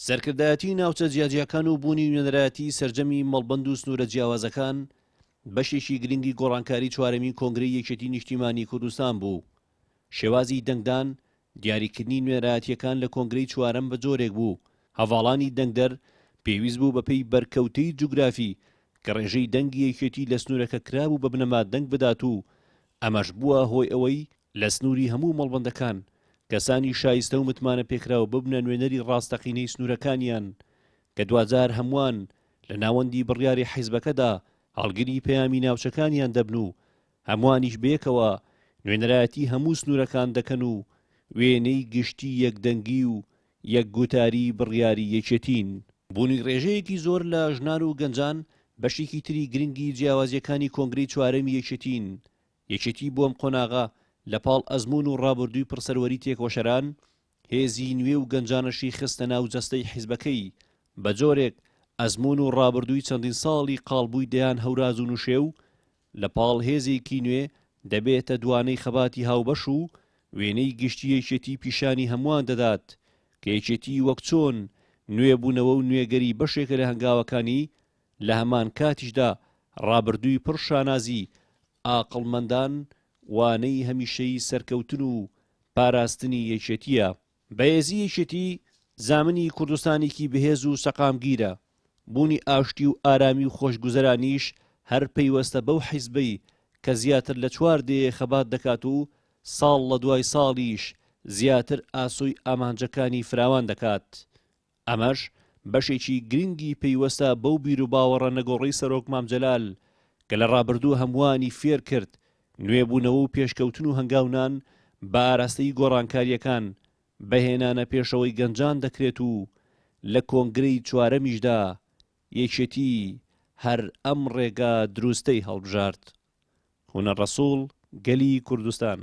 سەرکردایەتی ناوچە جیاجیاکان و بوونی نوێنەرایەتی سەرجەمی مەڵبەند و سنوورە جیاوازەکان بەشێکی گرنگی گۆڕانکاری چوارەمین کۆنگرەی یەکێتی نیشتیمانی کوردستان بوو. شێوازی دەنگدان، دیاریکردنی نوێنەرایەتییەکان لە کۆنگرەی چوارەم بە جۆرێک بوو، هەڤاڵانی دەنگدەر پێویست بوو بەپێی بەرکەوتەی جوگرافی کە ڕێژەی دەنگی یەکێتی لە سنوورەکە کرابوو بە بنەما دەنگ بدات و ئەمەش بووە هۆی ئەوەی لە سنووری هەموو مەڵبەندەکان کەسانی شایستە و متمانەپێکراو ببنە نوێنەری ڕاستەقینەی سنوورەکانیان کە دواجار هەمووان لە ناوەندی بڕیاری حیزبەکەدا هەڵگری پەیامی ناوچەکانیان دەبن و هەمووانیش بەیەکەوە نوێنەرایەتی هەموو سنوورەکان دەکەن و وێنەی گشتی یەکدەنگی و یەکگوتاری بڕیاری یەکێتین. بوونی ڕێژەیەکی زۆر لە ژنان و گەنجان بەشێکی تری گرنگی جیاوازییەکانی کۆنگرەی چوارەمی یەکێتین. یەکێتی بۆ ئەم قۆناغە لە پاڵ ئەزموون و ڕابردووی پڕسەروەری تێکۆشەران، هێزی نوێ و گەنجانەشی خستە ناو جەستەی حیزبەکەی، بە جۆرێک ئەزموون و ڕابردووی چەندین ساڵی قاڵبووی دەیان هەوراز و نشێو لە پاڵ هێزێکی نوێ دەبێتە دوانەی خەباتی هاوبەش و وێنەی گشتی یەکێتی پیشانی هەمووان دەدات کە یەکێتی وەک چۆن نوێبوونەوە و نوێگەری بەشێکە لە هەنگاوەکانی لە هەمان کاتیشدا ڕابردووی پڕ شانازی ئاقڵمەندان وانەی هەمیشەیی سەرکەوتن و پاراستنی یەکێتییە. بەهێزی یەکێتی زامنی کوردستانێکی بەهێز و سەقامگیرە، بوونی ئاشتی و ئارامی و خۆشگوزەرانیش هەر پەیوەستە بەو حیزبەی کە زیاتر لە چوار دەیە خەبات دەکات و ساڵ لە دوای ساڵیش زیاتر ئاسۆی ئامانجەکانی فراوان دەکات. ئەمەش بەشێکی گرنگی پەیوەستە بەو بیروباوەڕە نەگۆڕەی سەرۆک مام جەلال کە لە ڕابردوو هەمووانی فێرکرد نوێبوونەوە و پێشکەوتن و هەنگاونان بە ئاراستەی گۆڕانکارییەکان بە هێنانە پێشەوەی گەنجان دەکرێت و لە کۆنگرەی چوارەمیشدا یەکێتی هەر ئەم ڕێگا دروستەی هەڵبژارد. هونەر ڕەسوڵ، گەلی کوردستان.